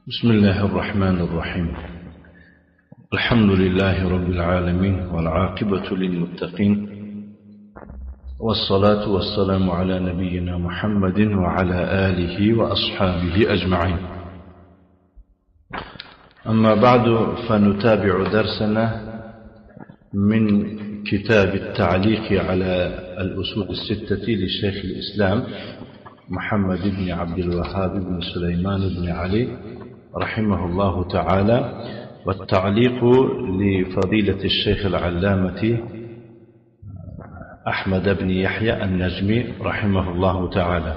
بسم الله الرحمن الرحيم. الحمد لله رب العالمين والعاقبة للمتقين والصلاة والسلام على نبينا محمد وعلى آله وأصحابه أجمعين. أما بعد، فنتابع درسنا من كتاب التعليق على الأصول الستة لشيخ الإسلام محمد بن عبد الوهاب بن سليمان بن علي رحمه الله تعالى، والتعليق لفضيلة الشيخ العلامة أحمد بن يحيى النجمي رحمه الله تعالى.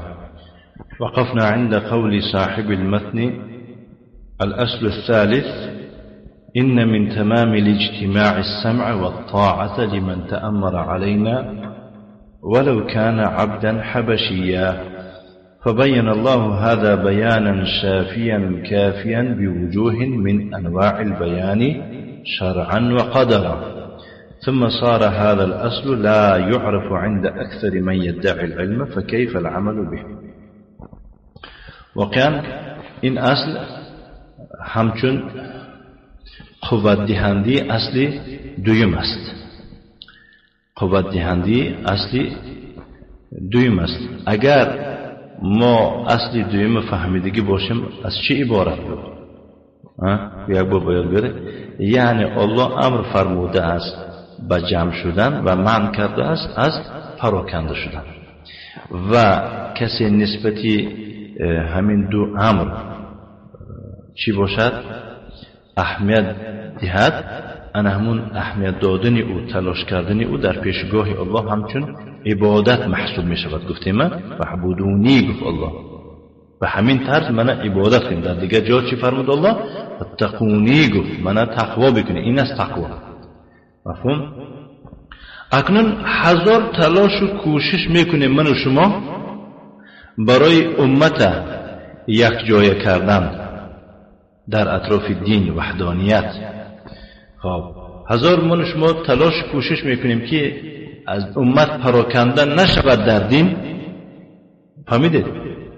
وقفنا عند قول صاحب المتن: الأصل الثالث: إن من تمام الاجتماع السمع والطاعة لمن تأمر علينا ولو كان عبدا حبشيا، فبين الله هذا بيانا شافيا كافيا بوجوه من أنواع البيان شرعا وقدرا، ثم صار هذا الأصل لا يعرف عند أكثر من يدعي العلم، فكيف العمل به؟ وكان إن أصل همچون قوت دهندی اصلی دویم است. قوت دهندی اصلی دویم است. اگر ما اصلی دویم فهمیدگی باشیم از چی عبارت بود؟ یک بار باید بره. یعنی الله امر فرموده است به جمع شدن و منع کرده است از پراکنده شدن، و کسی نسبتی همین دو امر چی باشد اهمیت دهد، انا همون اهمیت دادن او، تلاش کردن او در پیشگاه الله همچون عبادت محسوب می شود. گفتیم فاعبدونی، گفت الله، به همین طرز من عبادت کنیم. در دیگر جا چی فرمود الله؟ اتقونی، گفت من تقوا بکنی. این است تقوا. مفهوم؟ اکنون هزار تلاش و کوشش میکنیم من و شما برای امت یک جای کردن در اطراف دین وحدانیت. خب هزار من و شما تلاش کوشش میکنیم که از امت پراکنده نشود در دین. فهمیدید؟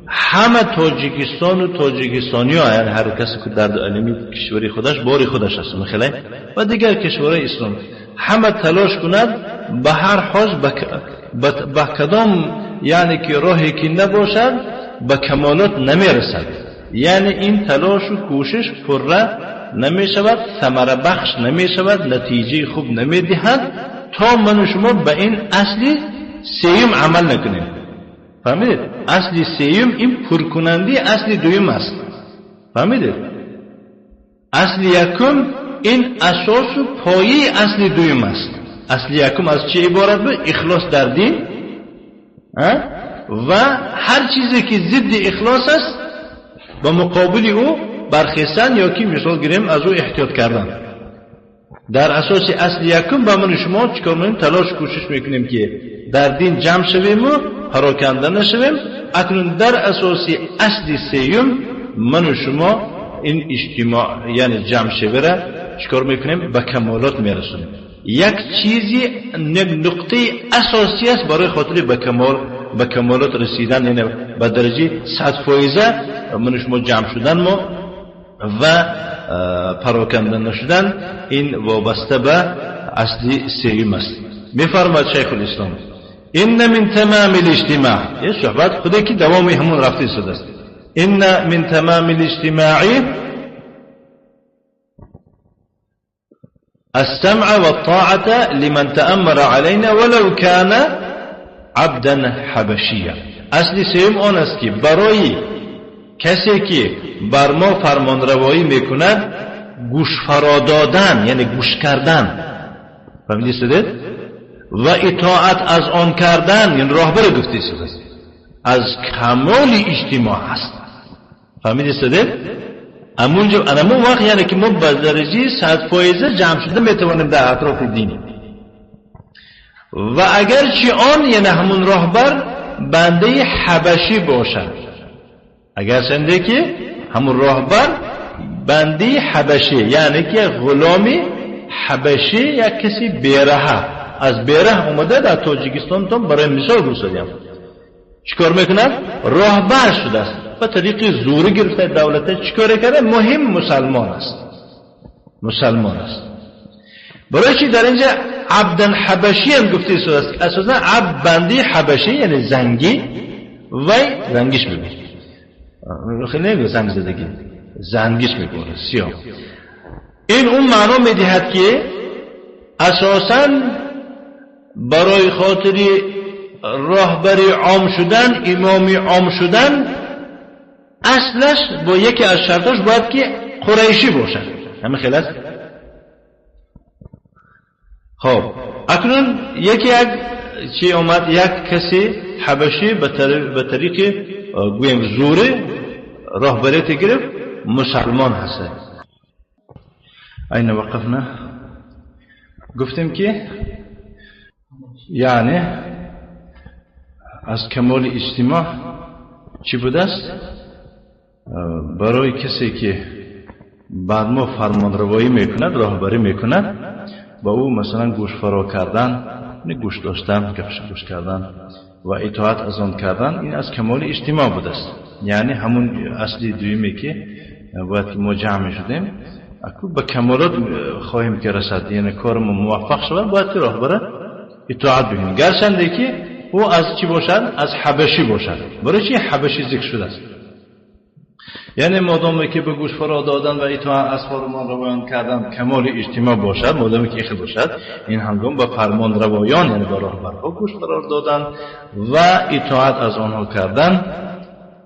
همه تاجیکستان و تاجیکستانی ها، یعنی هر کسی که در علمی کشوری خودش باری خودش است مخیله و دیگر کشورهای اسلام، همه تلاش کند به هر حال به کدام یعنی که راهی که نباشد به کمالات نمیرسد. یعنی این تلاش و کوشش پره نمی شود، ثمره بخش نمی شود، نتیجه خوب نمی دهد تا من و شما به این اصل سیوم عمل نکنیم. فهمیدید؟ اصل سیوم این پرکننده اصل دوم است. فهمیدید؟ اصل یکم این اساس و پایه اصل دوم است. اصل یکم از چه عبارت بود؟ اخلاص در دین و هر چیزی که ضد اخلاص است با مقابل او برخیستن یا که مثال گیریم از او احتیاط کردن. در اساس اصل یکم با من شما چیکار می‌کنیم؟ تلاش کوشش میکنیم که در دین جمع شویم و پراکنده نشویم. اکنون در اساس اصل سیوم من و شما این اجتماع یعنی جمع شوی را چیکار میکنیم؟ به کمالات میرسونیم. یک چیزی نقطه اساسی است برای خاطر به کمالات رسیدن، یعنی به درجه 100% من شما جمع شدن ما و پراکنده نشدن، این وابسته به اصل سیوم است. میفرماد شیخ الاسلام: ان من تمام الاجتماع، یه صحبت خودی که دوامی همون رفته شده است. ان من تمام الاجتماع السمع والطاعة لمن تأمر علينا ولو كان عبدا حبشیا. اصل سیوم آن است که برای کسی که بر ما فرمانروایی میکند گوش فرا دادن، یعنی گوش کردن، فهمیدی سدید؟ و اطاعت از آن کردن، یعنی راهبر گفته شده است، از کمال اجتماع است. فهمیدی سدید؟ امون وقت یعنی که ما به درجه 100% جمع شده میتوانیم در اطراف دینی. و اگرچه آن یعنی همون راهبر بنده حبشی باشد، اگرچنده که همون راهبر بنده حبشی یعنی که غلامی حبشی یک کسی بیرهه، از بیره اومده در تاجیکستان تون برای مثال گفتم، چیکار میکند؟ راهبر شده است. به طریق زور گرفته دولت چیکار کرده؟ مهم مسلمان است، مسلمان است. برای چی در اینجا عبدن حبشی هم گفته است؟ اساسا عبد بندی حبشی یعنی زنگی، وی زنگیش میگه، خیلی نمیگه زنگ زدگی، زنگیش میگه سیاه. این اون معنا میدهد که اساسا برای خاطر راهبری عام شدن، امامی عام شدن، اصلش با یکی از شرطاش باید که قریشی باشد. همه خیلی است. خب اکنون یکی یک چی اومد، یک کسی حبشی به طریق گویم زوره راهبریت گرفت، مسلمان هست. این وقفنا گفتیم که یعنی از کمال اجتماع چی بوده است؟ برای کسی که بعد ما فرمانروایی میکند، راهبری میکند، با او مثلا گوش فرا کردن، گوش داشتن، گوش کردن و اطاعت از آن کردن، این از کمال اجتماع بوده است. یعنی همون اصلی دویمی که باید که ما جمع شدیم، اکنون به کمالات خواهیم که رسد، یعنی کار ما موفق شود، باید که راهبر اطاعت بکنیم، گرچنده که او از چی باشد؟ از حبشی باشد. برای چی حبشی ذکر شده است؟ یعنی مادامی که به گوش فرا دادن و اطاعت از فرمان روایان کردن کمال اجتماع باشد، مادامی که ایخ باشد، این هنگام به فرمان روایان یعنی به راهبرها گوش قرار دادن و اطاعت از آنها کردن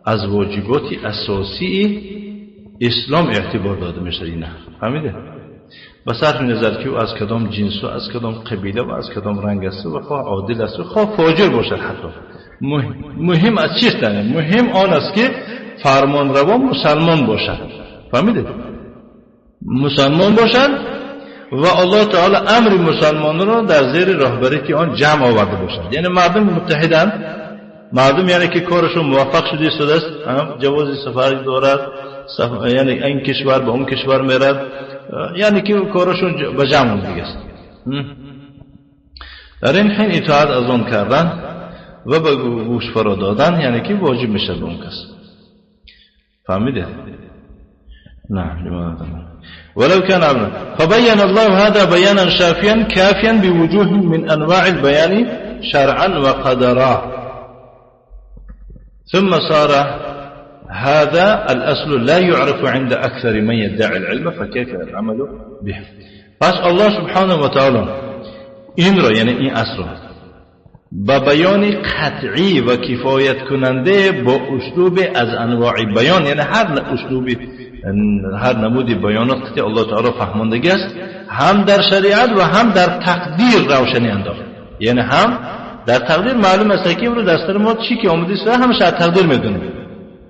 از واجبات اساسی اسلام اعتبار داده میشه. اینه فهمیده؟ به صرف نظر که او از کدام جنس و از کدام قبیله و از کدام رنگ است و خواه عادل است و خواه فاجر باشد، حتی مهم از چیست؟ مهم آن است که فرمان روا مسلمان باشد. فهمیده؟ مسلمان باشد و الله تعالی امر مسلمان را در زیر راهبری که آن جمع آورده باشد. یعنی مردم متحدند، مردم یعنی که کارشون موفق شده است، جواز سفر دارد، یعنی این کشور به اون کشور میرد، یعنی که کارشون به جمع دیگه است. در این حین اطاعت از آن کردن و به گوش فرا دادن یعنی که واجب میشه به اون کس. فهمیده؟ نعم. ولو كان عبدا فبين الله هذا بيانا شافيا كافيا بوجوه من أنواع البيان شرعا وقدرا. ثم صار هذا الأصل لا يعرف عند أكثر من يدعي العلم فكيف العمل به. پس الله سبحانه و تعالی این را، یعنی این اصل را با بیان قطعی و کفایت کننده با اسلوب از انواع بیان، یعنی هر اسلوب، هر نمود بیانات که الله تعالی فهماندگی است، هم در شریعت و هم در تقدیر روشنی انداخت. یعنی هم در تقدیر معلوم است که امروز دستور ما چی که آمده است همش از تقدیر میدونیم،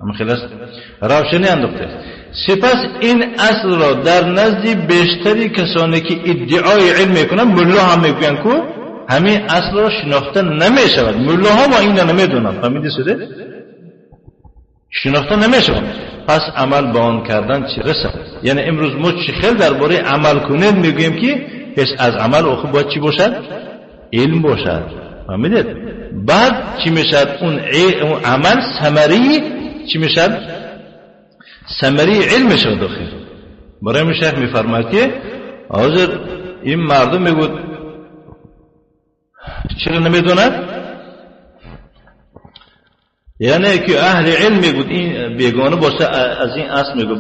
هم خلاص روشنی انداخته. سپس این اصل را در نزد بیشتری کسانی که ادعای علم میکنند، ملا هم میگویند که همین اصل را شناخته نمیشود. ملاها ما این را نمیدونند، فهمیدی شده؟ شناخته نمیشود. پس عمل با آن کردن چی رسد؟ یعنی امروز ما چی خیلی درباره عمل کنید میگوییم که پیش از عمل آخه باید چی باشد؟ علم باشد. فهمیدید؟ بعد چی میشد؟ اون عمل ثمری چی میشد؟ ثمری علم میشد. داخل برای من شیخ میفرماید که حاضر این مردم میگود چرا نمیدوند؟ یعنی که اهل علم میگود این بیگانه باشه از این اصل میگو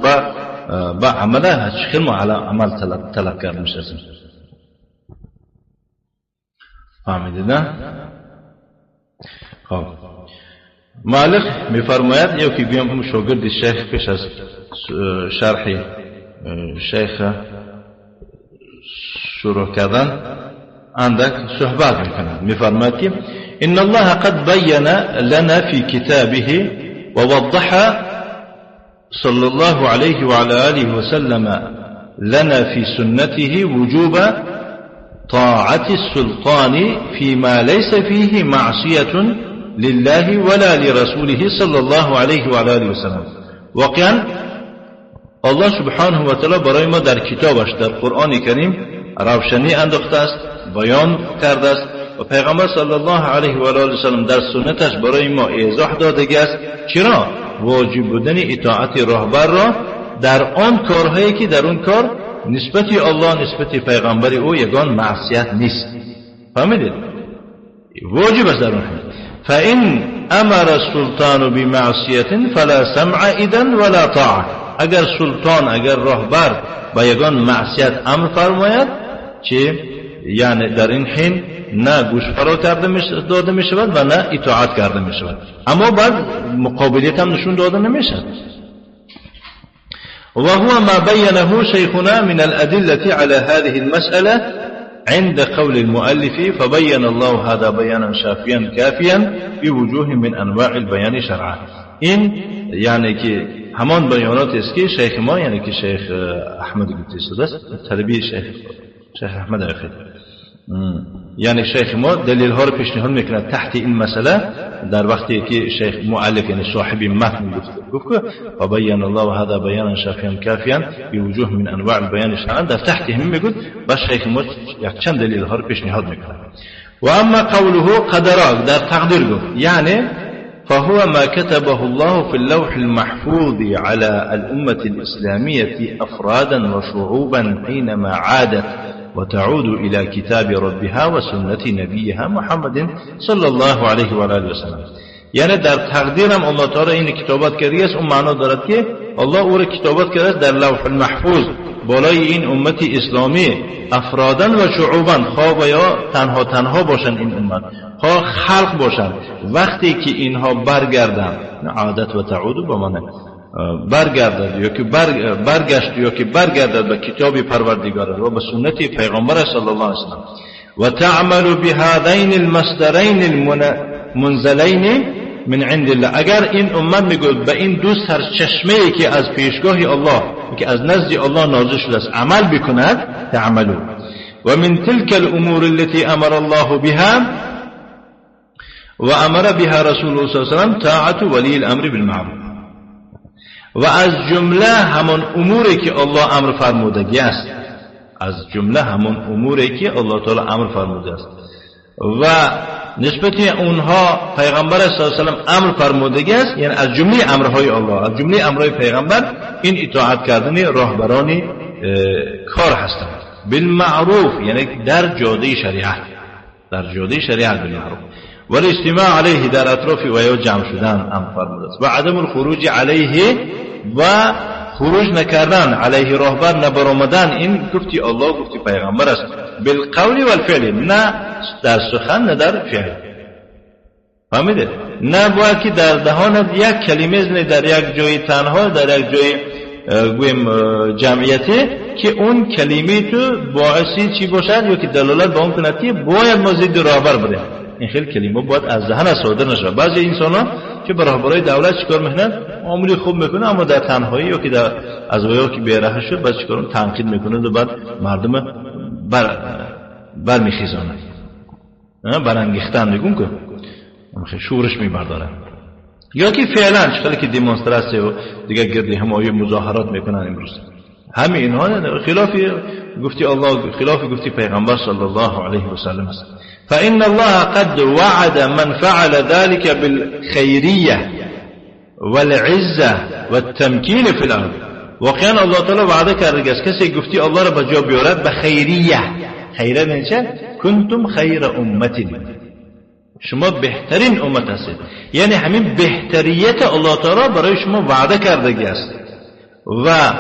با عمله چه خیلی عمل طلب کرده میشه. فهمیدید نه؟ خب مالک میفرماید یا که گویم هم شاگرد شیخ پیش از شرح شیخ شروع کردن اندک صحبت میکند. میفرماید که إن الله قد بين لنا في كتابه ووضح صلى الله عليه وعلى آله وسلم لنا في سنته وجوب طاعة السلطان فيما ليس فيه معصية لله ولا لرسوله صلى الله عليه وعلى آله وسلم. واقعا الله سبحانه وتعالى برای ما در کتابش در قرآن کریم روشنی انداخته است، بیان کرده است و پیغمبر صلی الله علیه و آله و سلم در سنتش برای ما ایضاح داده است. چرا؟ واجب بودن اطاعت راهبر را در آن کارهایی که در اون کار نسبت الله نسبت پیغمبر او یگان معصیت نیست. فهمیدید؟ واجب است در اون. فإن امر السلطان بمعصیت فلا سمع اذن ولا طاعه. اگر سلطان، اگر راهبر با یگان معصیت امر فرماید که یعنی در این حین نه گوش فرا کرده داده می شود و نه اطاعت کرده می شود، اما بعد مقابلیت هم نشون داده نمی شود. وهو ما بينه شيخنا من الأدلة على هذه المسألة عند قول المؤلف فبين الله هذا بيانا شافيا كافيا بوجوه من أنواع البيان شرعا. این یعنی که همان بیانات است که شیخ ما، یعنی که شیخ احمد گفته است، طلبی شیخ احمد اخی، یعنی شیخ ما دلیل ها رو پیشنهاد میکنه تحت این مسئله در وقتی که شیخ مؤلف یعنی صاحب متن گفت که فبین الله هذا بیانا شافیا کافیا بوجوه من انواع البیان شرعا، در تحت همین میگفت و شیخ ما یک چند دلیل ها رو پیشنهاد میکنه. و اما قوله قدر در تقدیر گفت، یعنی فهو ما كتبه الله في اللوح المحفوظ على الأمة الإسلامية أفرادا وشعوبا حينما عادت وتعود إلى كتاب ربها وسنة نبيها محمد صلى الله عليه وآله وسلم. یعنی در تقدیرم الله تعالی این کتابت کرده است، اون معنا دارد که الله او را کتابت کرده است در لوح المحفوظ بالای این امت اسلامی افرادن و شعوبا، خواه و یا تنها تنها باشند این امت، خواه خلق باشند، وقتی که اینها برگردند، عادت و تعود به معنی برگردد یا که برگشت یا که برگردد به کتاب پروردگار و به سنت پیغمبر صلی الله علیه و سلم و تعمل بهذین المصدرین المنزلین من عند الله. اگر این امت میگوید به این دو سرچشمه ای که از پیشگاه الله که از نزد الله نازل شده است عمل بکند، تعملوا و من تلك الامور التي امر الله بها و امر بها رسول الله صلی الله علیه و سلم طاعت ولی الامر بالمعروف. و از جمله همان اموری که الله امر فرمودگی است، از جمله همان اموری که الله تعالی امر فرموده است و نسبت اونها پیغمبر صلی الله علیه و سلم امر فرمودگی است، یعنی از جمله امرهای الله، از جمله امرهای پیغمبر این اطاعت کردن راهبران کار هستند بالمعروف، یعنی در جاده شریعت، در جاده شریعت بالمعروف والاجتماع علیه، در اطراف و یا جمع شدن امر فرموده است، و عدم الخروج علیه و خروج نکردن علیه راهبر، نبرآمدن، این گفتی الله گفتی پیغمبر است بالقول والفعل، نه در سخن نه در فعل. فهمیده؟ نه باید که در دهانت یک کلمه زنی در یک جای تنها، در یک جای گویم جمعیتی که اون کلمه تو باعثی چی باشد یا که دلالت به اون کند که باید ما ضد راهبر بریم. این خیلی کلمه باید از ذهن صادر نشود. بعضی انسان ها که به راهبرای دولت چیکار میکنن، معامله خوب میکنه، اما در تنهایی یا که در از ویا که بی‌راه شد بعد چیکار تنقید میکنه و بعد مردم برمیخیزانه، برانگیختن میگم که شورش میبردارن، یا که فعلا چقدر که دمونستراسیون و دیگه گردی همایی مظاهرات میکنن امروز، همه اینها خلاف گفتی الله، خلاف گفتی پیغمبر صلی الله علیه و سلم است. فإن الله قد وعد من فعل ذلك بالخيرية والعزة والتمكين في الأرض. واقعا الله تعالی وعده کرده است کسی گفتی الله را به جا بیارد به خیریه. خیره یعنی چه؟ کنتم خیر امت، شما بهترین امت هستید، یعنی همین بهتریت الله تعالی برای شما وعده کرده است و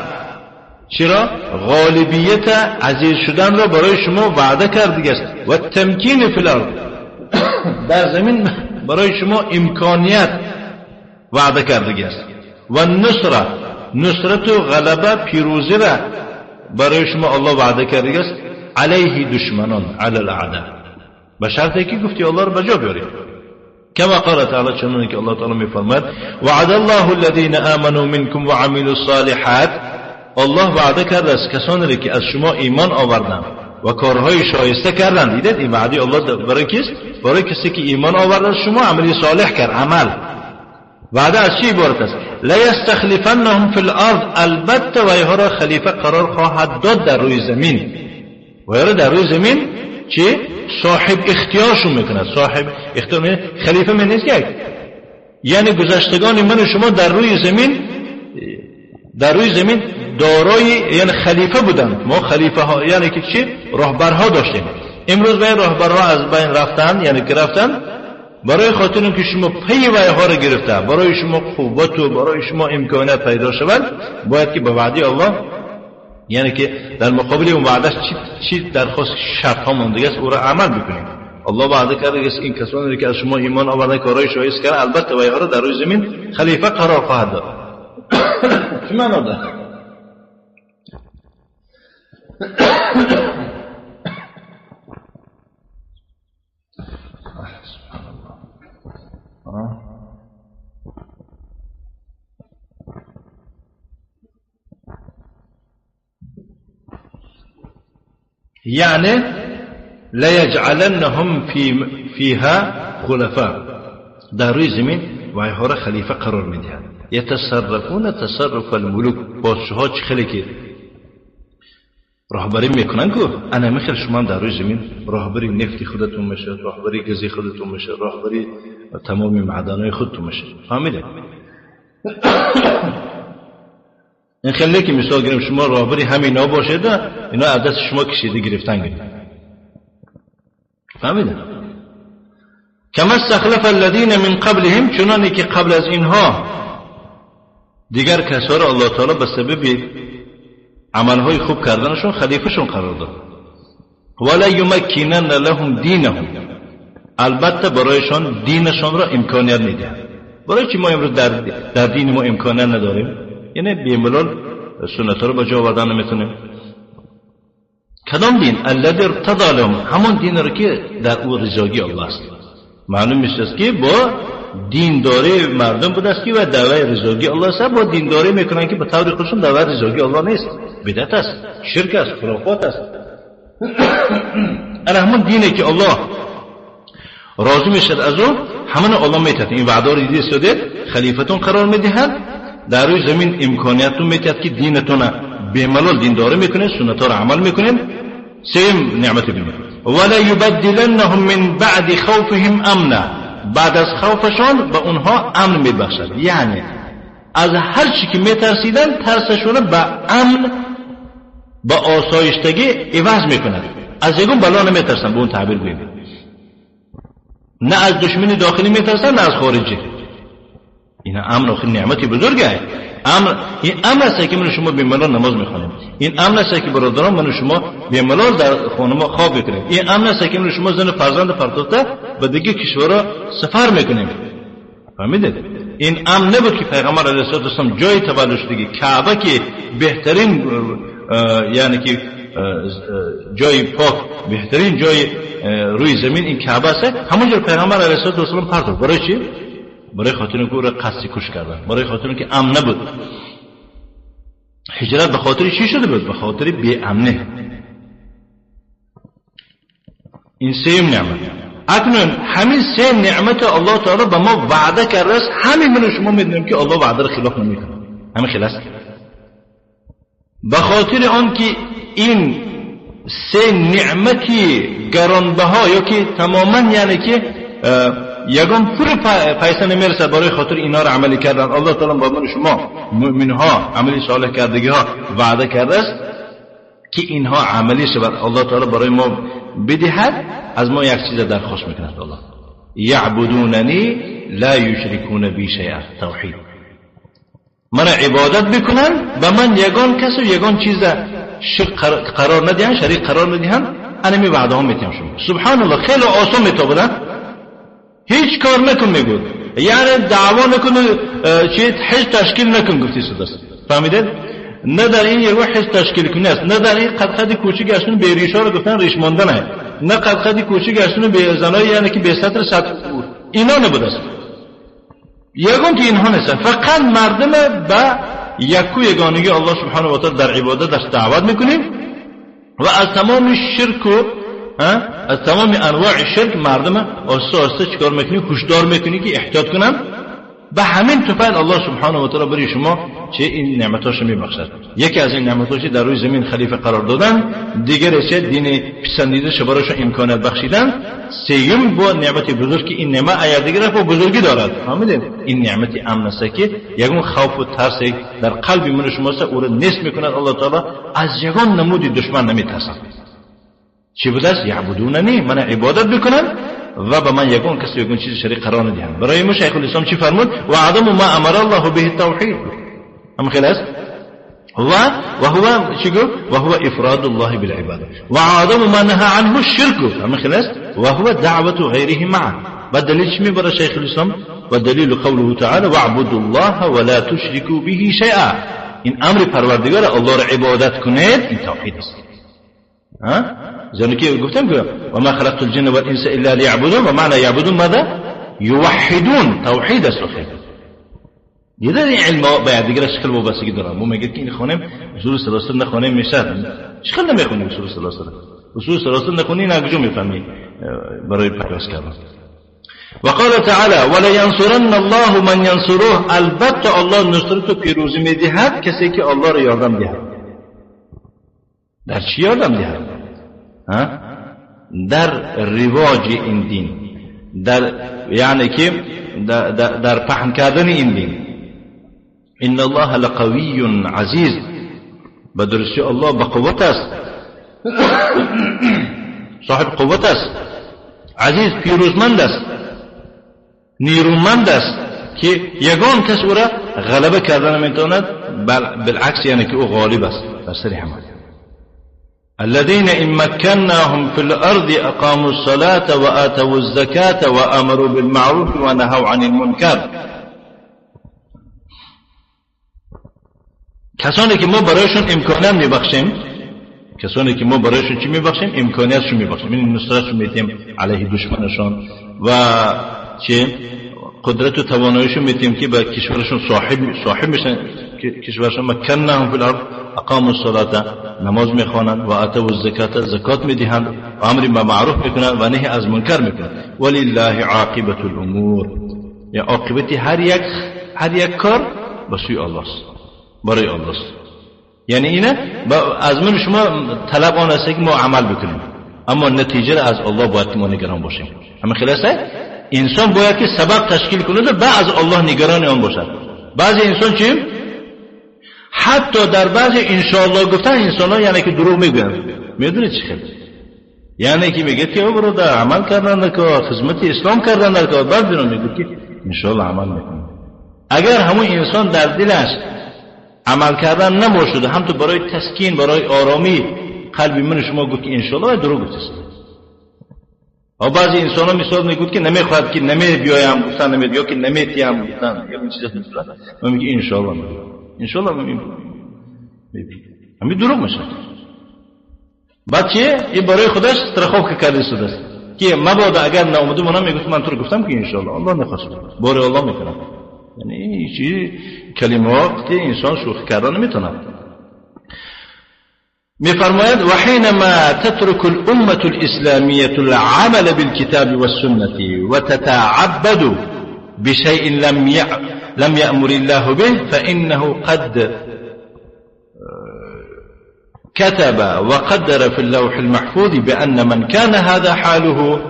چرا غالبیت عزیز شدن را برای شما وعده کرده است و تمکین فی الارض، در زمین برای شما امکانیت وعده کرده است و نصره، نصرت و غلبه پیروزی را برای شما الله وعده کرده است علیه دشمنان، علی الاعداء، به شرطی که گفتی الله را به جا بیارید. كما قال تعالی، چنانکه که الله تعالی میفرماید وعد الله الذين آمنوا منكم وعملوا الصالحات، الله وعده کرده است کسانی را که از شما ایمان آوردند و کارهای شایسته کردند. دیدید این وعده الله برای کیست؟ برای کسی که ایمان آورده از شما عملی صالح کرد. عمل وعده از چی عبارت است؟ لیستخلفنهم فی الارض، البته و را خلیفه قرار خواهد داد در روی زمین، و را در روی زمین چی؟ صاحب اختیارشون میکند. صاحب اختیار میکنه، خلیفه من نیست که یعنی گذشتگان من و شما در روی زمین دارای یعنی خلیفه بودند. ما خلیفه ها یعنی که چی؟ راهبرها داشتیم. امروز به این راهبرها از بین رفتن، یعنی که رفتن برای خاطر اینکه شما پی ویها را گرفته، برای شما قوت و برای شما امکانات پیدا شود، باید که به وعده الله، یعنی که در مقابل اون وعدهش چی درخواست شرط ها مونده است او را عمل بکنیم. الله وعده کرده که این کسانی که از شما ایمان آوردن کارهای شایسته کردن، البته ویها را در روی زمین خلیفه قرار خواهد داد. چه معنا داره؟ یعنی لیجعلنهم فیها خلفاء، در روی زمین وایها را خلیفه قرار میدهند. یتصرفون تصرف الملوک، پادشاه‌ها چه خیلی که راهبری میکنن که انا میخوام شما در روی زمین راهبری نفتی خودتون میشه، راهبری گازی خودتون میشه، راهبری تمام معدنای خودتون میشه. فهمیدید؟ این خیلی که مثال گریم شما راهبری همینا باشید، اینا از دست شما کشیده گرفتن گریم. فهمیدید؟ کما استخلف الذین من قبلهم، چنانی که قبل از اینها دیگر کسا را الله تعالی به سبب عملهای خوب کردنشون خلیفهشون قرار داد. ولا یمکنن لهم دینهم، البته برایشان دینشان را امکانیت میدهد. برای چی ما امروز در دین ما امکانیت نداریم؟ یعنی بی‌ملال سنت را به جا آوردن نمیتونیم. کدام دین؟ الذی ارتضی لهم، همون دین را که در او رضاگی الله است. معلوم میشه که با دینداری مردم بوده است که و دعوی رضاگی الله است، با دینداری میکنن که به طور خودشون دعوی رضاگی الله نیست، بدعت است، شرک است، خرافات است. انا همون دینی که الله راضی میشد از او، همون الله میتد. این وعده رو دیده سودید خلیفتون قرار میدهد، در روی زمین امکانیتون میتد که دینتون به ملال دینداری میکنین، سنت ها رو عمل میکنین. سیم نعمت بینید. ولا یبدلنهم من بعد خوفهم امنا، بعد از خوفشان به اونها امن میبخشد. یعنی از هر چی که میترسیدن ترسشون به امن، به آسایشتگی عوض میکند. از یکون بلا نمیترسن، به اون تعبیر گوییم. نه از دشمن داخلی میترسن نه از خارجی. این امن آخر نعمتی بزرگه. امن این امن است که من شما بی‌ملال نماز میخوانیم. این امن است که برادران من شما بی‌ملال در خانه ما خواب میکنیم. این امن است که من شما زن فرزند پرتوفته به دیگه کشورها سفر میکنیم. فهمیدید؟ این امن نبود که پیغمبر علیه السلام جای تولد شدگی کعبه که بهترین یعنی که جای پاک، بهترین جای روی زمین این کعبه است، همونجور پیغمبر علیه السلام پرتو. برای چی؟ برای خاطر اینکه او را قصد کش کردن، برای خاطر اینکه امن نبود. هجرت به خاطر چی شده بود؟ به خاطر بی امنه. این سه نعمت. اکنون همین سه نعمت الله تعالی به ما وعده کرده است. همین من شما میدونیم که الله وعده را خلاف نمیکنه. همین خلاص. به خاطر آن که این سه نعمتی گرانبها یا که تماما یعنی که یگان پول پیسه نمیرسد برای خاطر اینا را عملی کردن، الله تعالی با من شما مؤمن ها عملی صالح کردگی ها وعده کرده است که اینها عملی شود. الله تعالی برای ما بدهد. از ما یک چیز درخواست میکند الله، یعبدوننی لا یشرکون بی شیئا، توحید. من عبادت بکنن، به من یگان کس و یگان چیز شرک قرار ندهن، شریک قرار ندهن. انا می وعده ها میتیم شما. سبحان الله خیلی آسان میتابدن. هیچ کار نکن میگود، یعنی دعوا نکن، چیز حج تشکیل نکن گفتی است. فهمیدید؟ نه در این یه حج تشکیل کنی است، نه در این قد کوچیک گشتن به ریشا رو گفتن ریش ماندن، نه قد کوچیک گشتن به زنای یعنی که به سطر سطر اینا نبود است. یگون که اینها نیست، فقط مردم به یکو یگانگی الله سبحانه و تعالی در عبادتش دعوت میکنیم و از تمام شرک و از تمام انواع شرک مردم آسته آسته چیکار میکنی؟ هشدار میکنی که احتیاط کنن. به همین طفیل الله سبحانه و تعالی برای شما چه این نعمتاشو میبخشد. یکی از این نعمتاش در روی زمین خلیفه قرار دادن، دیگرش دین پسندیده برایشون امکانات بخشیدن، سیوم با نعمت بزرگ که این نعمت اگر دیگر با بزرگی دارد. فهمیدین؟ این نعمت امن است که یگون خوف و ترس در قلب من شما او را نیست میکند. الله تعالی از یگون نمود دشمن نمیترسد. چی بوده است؟ یعبدوننی، من عبادت بکنن و به من یگون کسی یگون چیز شریک قرار ندهند. برای ما شیخ الاسلام چی فرمود؟ و عدم ما امر الله به التوحید. هم خیلی است. و هو چی گفت؟ و هو افراد الله بالعباده و عدم ما نهى عنه الشرك. هم خیلی است. و هو دعوت غیره معه. و دلیل چی میبره شیخ الاسلام؟ و دلیل قوله تعالی واعبدوا الله ولا تشركوا به شیئا. این امر پروردگار الله را عبادت کنید، این توحید است. ها؟ زنی که گفتم که و ما خلقت الجن والانس الا ليعبدون، و معنی یعبدون ماذا؟ یوحدون، توحید است. خیر دیده این علم باید دیگر شکل وابستگی دارم. ما میگه که این خانم اصول ثلاثه نخونه میشه، شکل نمیخونی اصول ثلاثه، اصول ثلاثه نخونی نه کجا میفهمی برای پرواز کردن. وقال تعالی ولینصرن الله من ینصره. البته الله نصرت و پیروزی میدهد کسی که الله را یاردم دهد. در چی یاردم دهد؟ ها؟ در رواج این دین، در یعنی که در پهن کردن این دین. ان الله لقوی عزیز. به درستی الله به قوت است، صاحب قوت است، عزیز پیروزمند است، نیرومند است که یگان کس او را غلبه کردن نمیتواند، بالعکس یعنی که او غالب است بر سر همه. الذين إن مكناهم في الأرض أقاموا الصلاة وآتوا الزكاة وأمروا بالمعروف ونهوا عن المنكر. کسانی که ما برایشون امکانات میبخشیم، کسانی که ما برایشون چی میبخشیم؟ امکانیاتشون میبخشیم، این نصرتشون میتیم علیه دشمنشون و چه قدرت و تواناییشون میتیم که به کشورشون صاحب میشن. کشورشون مکنهم فی الارض اقاموا الصلاة، نماز میخوانند، و آتوا الزکات، زکات میدهند، و امر به معروف میکنند و نهی از منکر میکنند. ولله عاقبة الامور. یا عاقبت هر یک کار به سوی الله است، برای الله است. یعنی اینه از من شما طلب آن است که ما عمل بکنیم، اما نتیجه را از الله باید ما نگران باشیم. همه خلاصه انسان باید که سبب تشکیل کند و بعد از الله نگران آن باشد. بعضی انسان چی؟ حتی در بعضی انشاءالله گفتن انسان ها یعنی که دروغ میگویند. میدونی چی خیلی؟ یعنی که میگه که او برادر عمل کردن در کار، خدمت اسلام کردن در کار، بعد بیرون میگه که انشاءالله عمل میکنه. اگر همون انسان در دلش عمل کردن نباشد، هم تو برای تسکین، برای آرامی قلب من شما گفت که انشاءالله دروغ گفته. و بعضی انسان ها مثال میگوید که نمیخواد که نمی بیایم گفتن نمی، یا که نمیتیم گفتن، یا این چیزا مثلا من میگه انشاءالله، انشاءالله همین دروغ میشه. بعد چیه؟ این برای خودش страховка کرده شده است که مبادا اگر نامده منم میگفت من تو رو گفتم که انشاءالله الله نخواست، بار الله میکنم. یعنی چی کلمات که انسان شوخی کردن نمیتونه. میفرماید وحينما تترك الأمة الإسلامية العمل بالكتاب والسنة وتتعبد بشيء لم يأمر الله به فإنه قد كتب وقدر في اللوح المحفوظ بأن من كان هذا حاله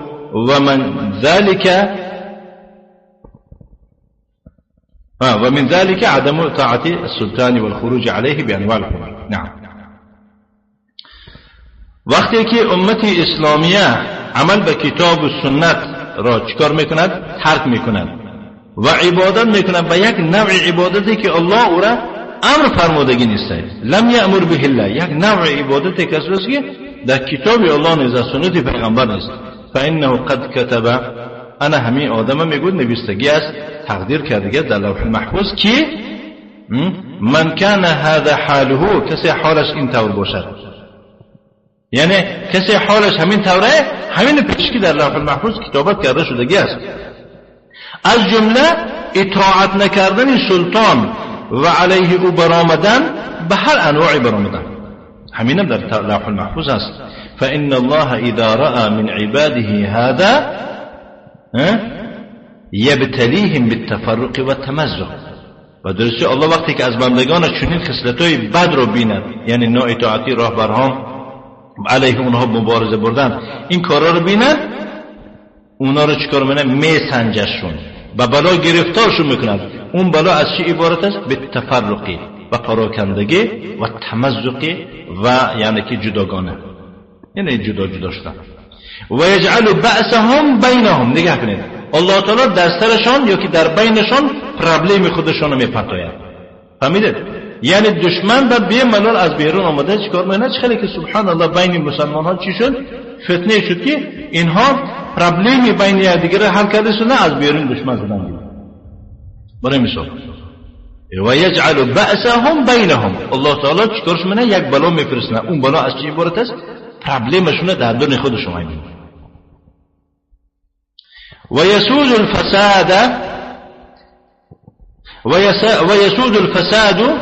ومن ذلك عدم طاعة السلطان والخروج عليه بأنواع الخروج. نعم. وقتی که امت اسلامیه عمل به کتاب و سنت را چکار میکند؟ ترک میکند و عبادت میکند به یک نوع عبادتی که الله او را امر فرمودگی نیست. لم یأمر به الله، یک نوع عبادتی که است که در کتاب الله نیست، در سنت پیغمبر نیست. فانه قد کتب، انا همین آدم میگوید نویستگی است، تقدیر کرده در لوح المحفوظ که من کان هذا حاله، کسی حالش این طور باشد، یعنی کسی حالش همین طوره، همین پیشکی در لوح المحفوظ کتابت کرده شدگی است. از جمله اطاعت نکردن سلطان و علیه او برآمدن به هر انواع برآمدن، همینم در لوح المحفوظ است. فإن الله إذا رأى من عباده هذا يبتليهم بالتفرق والتمزق. و درستی الله وقتی که از بندگانش چنین خصلت‌های بد رو بیند، یعنی نااطاعتی راهبرها علیه اونها مبارزه بردن، این کارا رو بیند، اونا رو چیکار میکنه؟ میسنجشون و بلا گرفتارشون میکنند. اون بلا از چی عبارت است؟ به تفرقی و پراکندگی و تمزقی و یعنی که جداگانه، یعنی جدا جدا شدن. و یجعل بأسهم بینهم. نگاه کنید، الله تعالی در سرشان یا که در بینشان پرابلم خودشان رو میپرتاید. فهمیدید؟ یعنی دشمن و بی ملال از بیرون آمده چیکار میکنه؟ چه که سبحان الله بین مسلمان ها چی شد؟ فتنه شد که اینها پرابلمی بین یکدیگر حل کرده شدن، از بیرون دشمن شدن. برای مثال و یجعل بأسهم بینهم، الله تعالی چیکارش میکنه؟ یک بلا میفرسته. اون بلا از چی عبارت است؟ پرابلمشون در درون خودشون میبینه. و یسود الفساد و یسود الفساد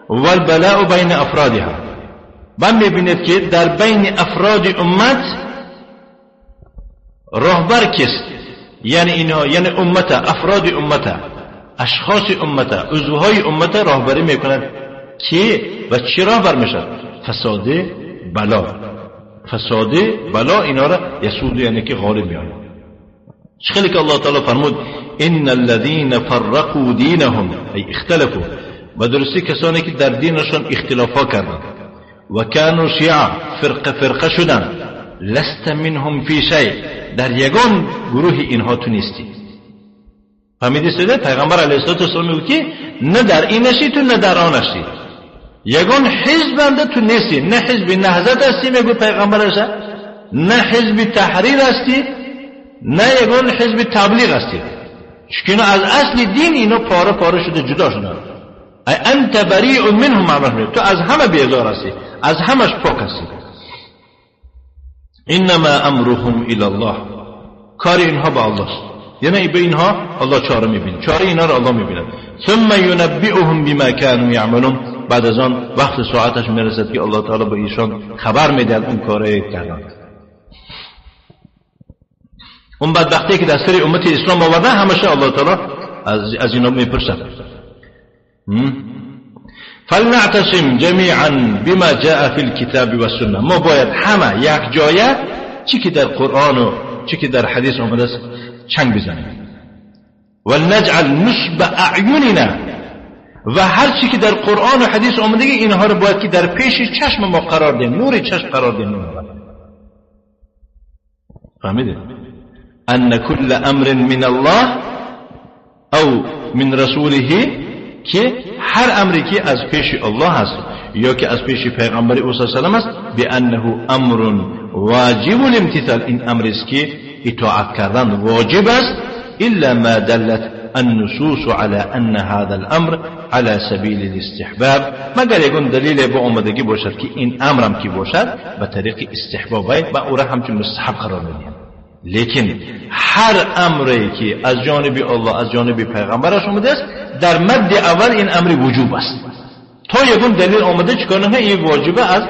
والبلاء بین افرادها. و میبینید که در بین افراد امت راهبر کیست؟ یعنی اینها، یعنی امت، افراد امت، اشخاص امت، عضوهای امت راهبری میکنند که و چی راهبر میشد؟ فساد بلا، فساد بلا اینا را یسود، یعنی که غالب میآید. خیلی که الله تعالی فرمود ان الذين فرقوا دینهم ای اختلفوا، و درستی کسانی که در دینشان اختلافا کردند و كانوا شیعا، فرقه فرقه شدند، لست منهم فی شیء، در یگان گروه اینها تو نیستی. فهمیدی سیده؟ پیغمبر علیه الصلاة والسلام میگه که نه در این نشی تو نه در آن نشی، یگان حزب تو نیستی، نه حزب نهضت هستی میگه پیغمبر، نه حزب تحریر هستی، نه یگان حزب تبلیغ هستی، چون از اصل دین اینا پاره پاره شده جدا شدن. ای انت بریء منهم، معناش تو از همه بیزار هستی، از همش پاک هستی. انما امرهم الی الله، کار اینها با الله است، یعنی به اینها الله چاره میبینه، چاره اینها رو الله میبیند. ثم ینبئهم بما كانوا یعملون، بعد از آن وقت ساعتش میرسد که الله تعالی به ایشان خبر میدهد اون کارهای کردن. اون بدبختی که در سر امت اسلام آورده همیشه الله تعالی از اینا میپرسد. فلنعتصم جمیعا بما جاء فی الكتاب والسنه، ما باید همه یک جایه چی که در قرآن و چی که در حدیث آمده است چنگ بزنیم. ولنجعل نصب اعیننا، و هر چی که در قرآن و حدیث آمده اینها رو باید که در پیش چشم ما قرار دیم، نور چشم قرار دیم. فهمیدید؟ ان كل امر من الله او من رسوله، که هر امری که از پیش الله هست یا که از پیش پیغمبر او صلی الله علیه و سلم است، بانه امر واجب الامتثال، این امر است که اطاعت کردن واجب است، الا ما دلت النصوص على ان هذا الامر على سبیل الاستحباب، مگر یکون دلیل با آمدگی باشد که این امرم که باشد به طریق استحباب و او را همچون مستحب قرار میدهیم. لیکن هر امری که از جانب الله از جانب پیغمبرش آمده است در مد اول این امر وجوب است، تا یکون دلیل آمده چیکار نه این واجبه از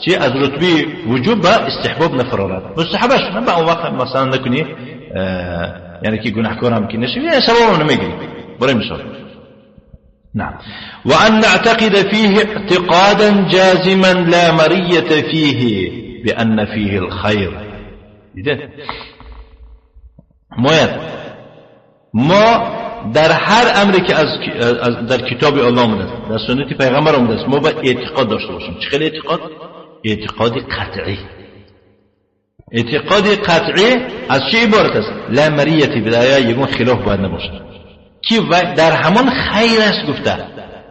چی از رتبه وجوب به استحباب نفرارد، مستحبش نه به اون وقت مثلا نکنی یعنی که گناهکار هم که نشی یعنی ثواب نمیگیری. برای مثال نعم. وأن نعتقد فيه اعتقادا جازما لا مرية فيه بأن فيه الخير. دیده؟ ما در هر امری که از در کتاب الله آمده است، در سنت پیغمبر آمده است، ما باید اعتقاد داشته باشیم. چه خیلی اعتقاد؟ اعتقاد قطعی. اعتقاد قطعی از چه عبارت است؟ لا مریة فيه، یگون خلاف باید نباشد که در همان خیر است گفته.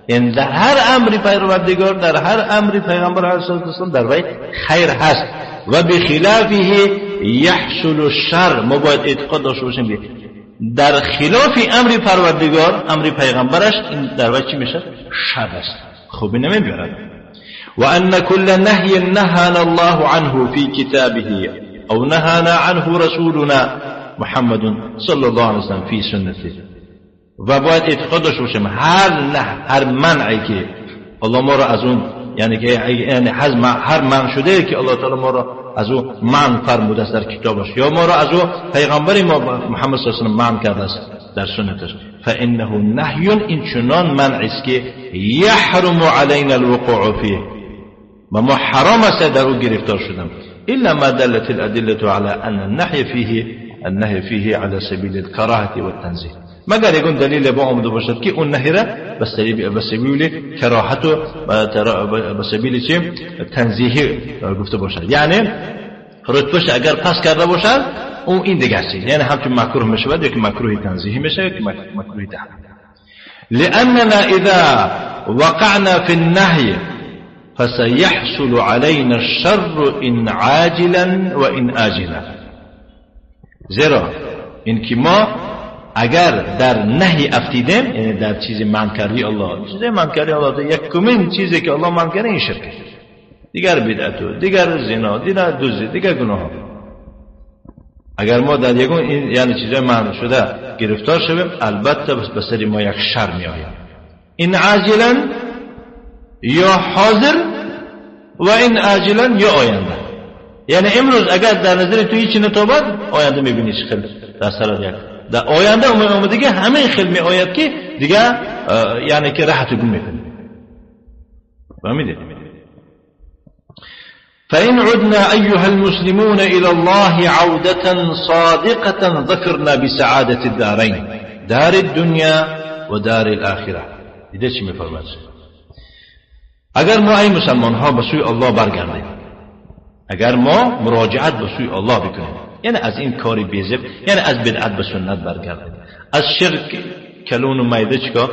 یعنی در هر امری پروردگار، در هر امری پیغمبر علیه السلام در وی خیر هست و بخلافه یحصل الشر. ما باید اعتقاد داشته باشیم در خلاف امر پروردگار، امر پیغمبرش، این در وی چی میشه؟ شر است، خوبی نمیبرد. وأن كل نهي نهانا الله عنه في كتابه أو نهانا عنه رسولنا محمد صلى الله عليه وسلم في سنته. و باید اعتقاد داشته باشیم هر نه هر منعی که الله ما را از اون، یعنی که یعنی هر منع شده که الله تعالی ما را از او منع فرموده است در کتابش، یا ما را از او پیغمبر ما محمد صلی الله علیه و سلم منع کرده است در سنتش، فإنه نهي این چنان منع است که يحرم علينا الوقوع فيه، ما حرام است در او گرفتار شدم، إلا ما دلت الأدلة على أن النهي فيه على سبيل الكراهة والتنزيه. مگر یکون دلیل با آمده باشد که اون نهی را به سبیل کراهت و به سبیل چه تنزیه گفته باشد، یعنی رتبهش اگر پس کرده باشد اون این دیگر چیز، یعنی همچون مکروه میشود یا که مکروه تنزیهی میشه یا که مکروه تحریم. لأننا إذا وقعنا في النهي فسيحصل علينا الشر إن عاجلا وإن آجلا. زیرا اینکه ما اگر در نهی افتیدیم، یعنی در چیز منع کردی الله، چیز منع کردی الله یکمین چیزی که الله منع کرده این شرک، دیگر بدعت و دیگر زنا، دیگر دزدی، دیگر گناه. اگر ما در یکون این یعنی چیزای منع شده گرفتار شویم، البته به سر ما یک شر می آید، این عاجلا یا حاضر و این عاجلا یا آینده. یعنی امروز اگر در نظر تو هیچی نتابد، آینده میبینی چه خیلی در سر یک در آینده اومده همه خیلی می آید که دیگه یعنی که راحت گم میکنی. فهمیدید؟ فإن عدنا أيها المسلمون إلى الله عودة صادقة ظفرنا بسعادة الدارين، دار الدنيا ودار الآخرة. دیده چی میفرماد؟ اگر ما ای مسلمان ها به سوی الله برگردیم، اگر ما مراجعت به سوی الله بکنیم، یعنی از این کاری بیزب، یعنی از بدعت به سنت برگردیم، از شرک کلون و میده چیکار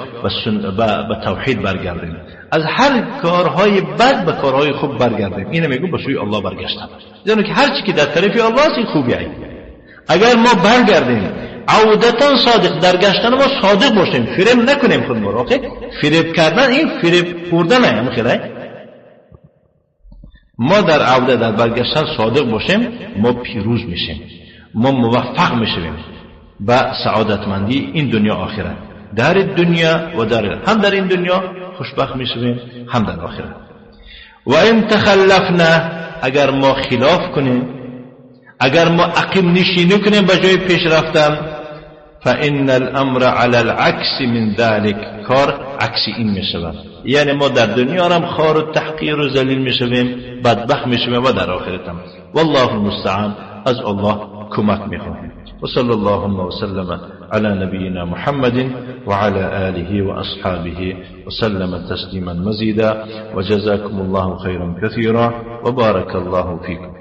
به توحید برگردیم، از هر کارهای بد به کارهای خوب برگردیم. اینو میگم به سوی الله برگشتن، یعنی که هر چی که در طرف الله است این خوبیه. اگر ما برگردیم عودتا صادق، در گشتن ما صادق باشیم، فریب نکنیم خود ما را. فریب کردن این فریب خوردن هم خیلی. ما در عوده در برگشتن صادق باشیم، ما پیروز میشیم، ما موفق میشیم به سعادتمندی این دنیا آخرت، در دنیا و در هم در این دنیا خوشبخت میشویم هم در آخرت. و ان تخلفنا، اگر ما خلاف کنیم، اگر ما عقب نشینی کنیم به جای پیش رفتن، فإن الأمر على العكس من ذلك، کار عکس این میشود، یعنی ما در دنیا هم خوار و تحقیر و ذلیل میشویم، بدبخت میشویم و در آخرت هم. والله المستعان، از الله کمک میخواهیم. وصلى اللهم وسلم على نبينا محمد وعلى آله وأصحابه وسلم تسليما مزيدا، وجزاكم الله خيرا كثيرا وبارك الله فيكم.